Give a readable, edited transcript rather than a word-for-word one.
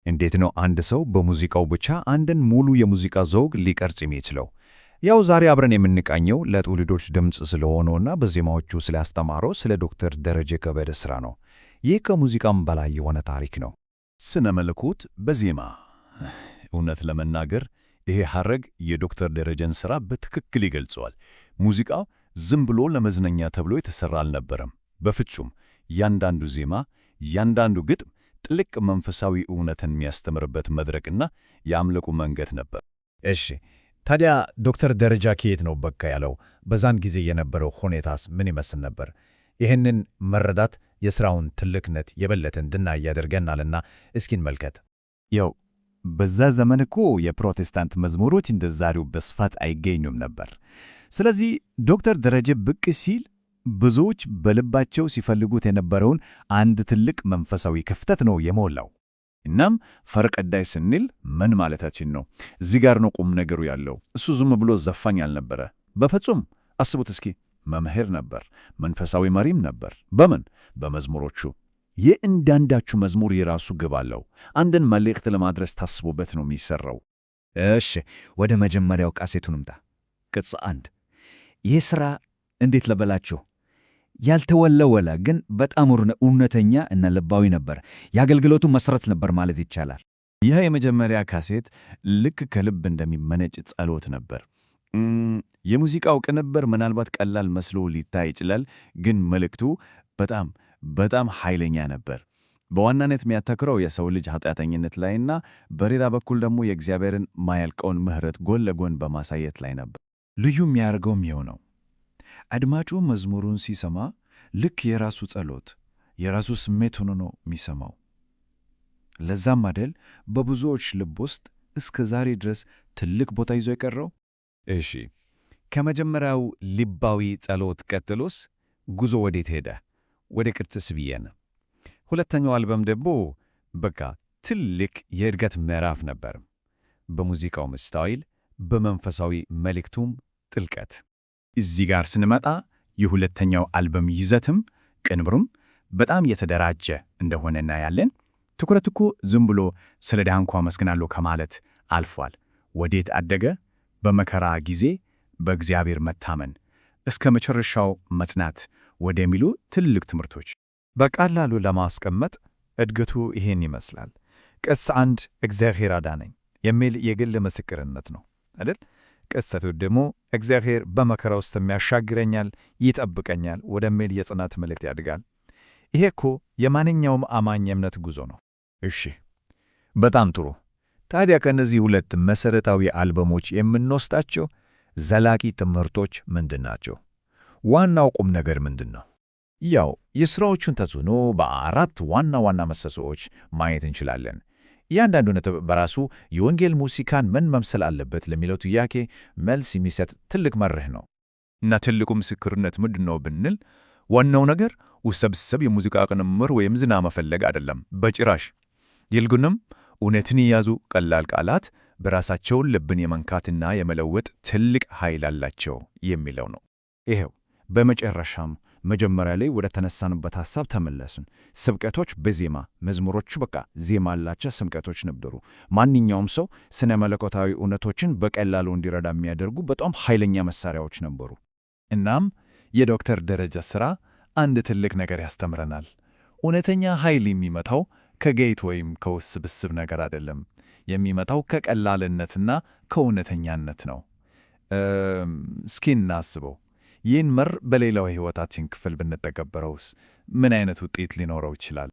እንዴት ነው አንድ ሰው በሙዚቃው ብቻ አንድን ሙሉ የሙዚቃ ዘውግ ሊቀርጽ የሚችለው? ያው ዛሬ አብረን የምንቃኘው ለትውልዶች ድምፅ ስለሆነውና በዜማዎቹ ስላስተማረው ስለ ዶክተር ደረጀ ከበደ ሥራ ነው። ይህ ከሙዚቃም በላይ የሆነ ታሪክ ነው። ስነ መለኮት በዜማ። እውነት ለመናገር ይሄ ሐረግ የዶክተር ደረጀን ሥራ በትክክል ይገልጸዋል። ሙዚቃው ዝም ብሎ ለመዝናኛ ተብሎ የተሠራ አልነበረም። በፍጹም። እያንዳንዱ ዜማ፣ እያንዳንዱ ግጥም ጥልቅ መንፈሳዊ እውነትን የሚያስተምርበት መድረክና የአምልኮ መንገድ ነበር። እሺ፣ ታዲያ ዶክተር ደረጃ ከየት ነው በቃ ያለው? በዛን ጊዜ የነበረው ሁኔታስ ምን ይመስል ነበር? ይህንን መረዳት የሥራውን ትልቅነት የበለጠ እንድናይ ያደርገናልና እስኪ እንመልከት። ያው በዛ ዘመን እኮ የፕሮቴስታንት መዝሙሮች እንደ ዛሬው በስፋት አይገኙም ነበር። ስለዚህ ዶክተር ደረጀ ብቅ ሲል ብዙዎች በልባቸው ሲፈልጉት የነበረውን አንድ ትልቅ መንፈሳዊ ክፍተት ነው የሞላው። እናም ፈርቀዳይ ስንል ምን ማለታችን ነው? እዚህ ጋር ነው ቁም ነገሩ ያለው። እሱ ዝም ብሎ ዘፋኝ አልነበረ፣ በፍጹም። አስቡት እስኪ፣ መምህር ነበር፣ መንፈሳዊ መሪም ነበር። በምን? በመዝሙሮቹ። የእንዳንዳቹ መዝሙር የራሱ ግብ አለው። አንድን መልእክት ለማድረስ ታስቦበት ነው የሚሰራው። እሺ፣ ወደ መጀመሪያው ካሴቱ እንምጣ። ቅጽ 1። ይህ ሥራ እንዴት ለበላችሁ ያልተወለወለ ግን በጣም እውነተኛ እና ልባዊ ነበር። የአገልግሎቱ መሠረት ነበር ማለት ይቻላል። ይህ የመጀመሪያ ካሴት ልክ ከልብ እንደሚመነጭ ጸሎት ነበር። የሙዚቃው ቅንብር ምናልባት ቀላል መስሎ ሊታይ ይችላል፣ ግን መልእክቱ በጣም በጣም ኃይለኛ ነበር። በዋናነት የሚያተኩረው የሰው ልጅ ኃጢአተኝነት ላይና በሌላ በኩል ደግሞ የእግዚአብሔርን ማያልቀውን ምሕረት ጎን ለጎን በማሳየት ላይ ነበር። ልዩ የሚያደርገውም ይኸው ነው። አድማጩ መዝሙሩን ሲሰማ ልክ የራሱ ጸሎት፣ የራሱ ስሜት ሆኖ ነው የሚሰማው። ለዛም አደል በብዙዎች ልብ ውስጥ እስከ ዛሬ ድረስ ትልቅ ቦታ ይዞ የቀረው። እሺ፣ ከመጀመሪያው ልባዊ ጸሎት ቀጥሎስ ጉዞ ወዴት ሄደ? ወደ ቅጽ ስብየን። ሁለተኛው አልበም ደግሞ በቃ ትልቅ የእድገት ምዕራፍ ነበር። በሙዚቃውም style፣ በመንፈሳዊ መልእክቱም ጥልቀት። እዚህ ጋር ስንመጣ የሁለተኛው አልበም ይዘትም ቅንብሩም በጣም የተደራጀ እንደሆነ እናያለን። ትኩረት እኮ ዝም ብሎ ስለ ዳንኩ አመስግናለሁ ከማለት አልፏል። ወዴት አደገ? በመከራ ጊዜ በእግዚአብሔር መታመን፣ እስከ መጨረሻው መጽናት ወደሚሉ ትልቅ ትምህርቶች። በቀላሉ ለማስቀመጥ እድገቱ ይሄን ይመስላል። ቅጽ 1 እግዚአብሔር አዳነኝ የሚል የግል ምስክርነት ነው አይደል? ቅጽ 2 ደግሞ እግዚአብሔር በመከራ ውስጥ ያሻግረኛል፣ ይጠብቀኛል ወደሚል የጽናት መልእክት ያድጋል። ይሄ እኮ የማንኛውም አማኝ የእምነት ጉዞ ነው። እሺ፣ በጣም ጥሩ። ታዲያ ከእነዚህ ሁለት መሠረታዊ አልበሞች የምንወስዳቸው ዘላቂ ትምህርቶች ምንድን ናቸው? ዋናው ቁም ነገር ምንድን ነው? ያው የሥራዎቹን ተጽዕኖ በአራት ዋና ዋና ምሰሶዎች ማየት እንችላለን። እያንዳንዱ ነጥብ በራሱ የወንጌል ሙዚቃን ምን መምሰል አለበት ለሚለው ጥያቄ መልስ የሚሰጥ ትልቅ መርህ ነው። እና ትልቁ ምስክርነት ምንድን ነው ብንል፣ ዋናው ነገር ውስብስብ የሙዚቃ ቅንብር ወይም ዝና መፈለግ አይደለም፣ በጭራሽ። ይልቁንም እውነትን የያዙ ቀላል ቃላት በራሳቸው ልብን የመንካትና የመለወጥ ትልቅ ኃይል አላቸው የሚለው ነው። ይሄው በመጨረሻም መጀመሪያ ላይ ወደ ተነሳንበት ሐሳብ ተመለስን። ስብከቶች በዜማ መዝሙሮቹ በቃ ዜማ ያላቸው ስብከቶች ነበሩ። ማንኛውም ሰው ስነ መለኮታዊ እውነቶችን በቀላሉ እንዲረዳ የሚያደርጉ በጣም ኃይለኛ መሳሪያዎች ነበሩ። እናም የዶክተር ደረጀ ሥራ አንድ ትልቅ ነገር ያስተምረናል። እውነተኛ ኃይል የሚመጣው ከጌጥ ወይም ከውስብስብ ነገር አይደለም። የሚመጣው ከቀላልነትና ከእውነተኛነት ነው። እስኪ እናስበው። ይህን መር በሌላው የሕይወታችን ክፍል ብንተገበረውስ ምን አይነት ውጤት ሊኖረው ይችላል?